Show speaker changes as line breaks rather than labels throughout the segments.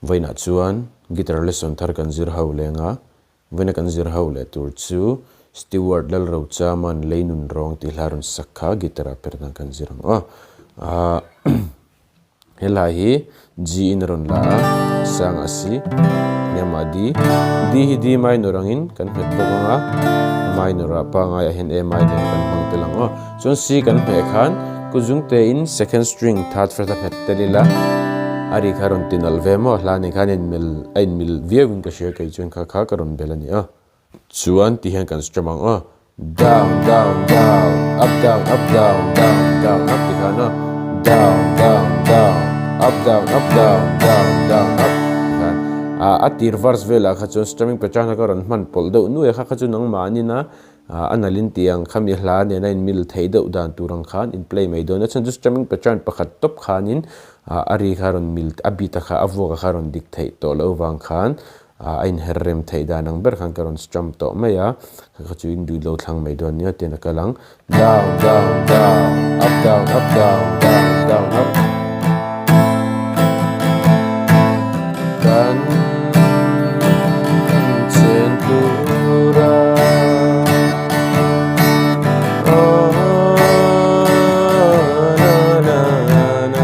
Vawiinah chuan guitar lesson thar kan zir ho leng a, vawiina kan zir ho leh tur chu Stewart Lalrochama'n Leinun Rawng tih hla rawn sak kha guitar ah per dan kan zir ang aw. Ahh he hla hi G in a rawn la a, sang a si, hniamah D, D hi D minor angin kan hmet bawk ang a, minor ah pangaiah hian A minor kan hmang tel ang aw. Chuan C kan hmeh khan kuzung tein second string third fret a hmet tel ila a ri kha rawn ti nalh ve maw hla nen khan a inmil a inmil viau in ka hria kei chuan kha kha ka rawn bel a ni a. Chuan ti hian kan strum ang aw down down down up down up down down down up ti khan aw down down down up down up down down down up ti khan a tir verse velah kha chuan strumming pattern kha ka rawn hman pawlh deuh nuai a kha kha chu nangmahnin a A nalhin tih ang khami hla nena in mil theih deuh dan tur ang khan in play mai dawn a chhan chu strumming pattern pakhat tawp khanin a ri kha rawn mil a beat a kha a vuak a kha rawn dik theih tawh loh vang khan a inher rem theih dan ang ber khan ka rawn strum tawh mai a kha kha chu in duh lo thlang mai dawn nia tian a kal ang down down down up down up down down down up Kan chen tura aw na na na na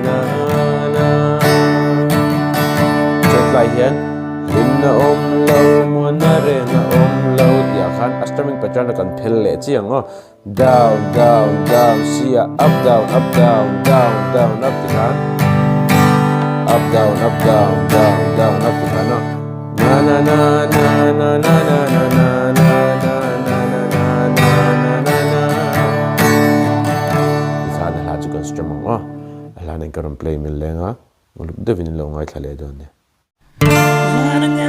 na na Chutlai hian hlimna awm lo muanna reng a awm lo tih ah khan a strumming pattern a kan phel leh chiang aw. Down down down C ah up down up down down down up ti khan up down up down down down up ti khan aw na na na na na na na na na na na na na na na na na na ti khan a hla chu kan strum ang aw a hla nen ka rawn play mil leng a uluk deuhin in lo ngaithla leh dawn nia.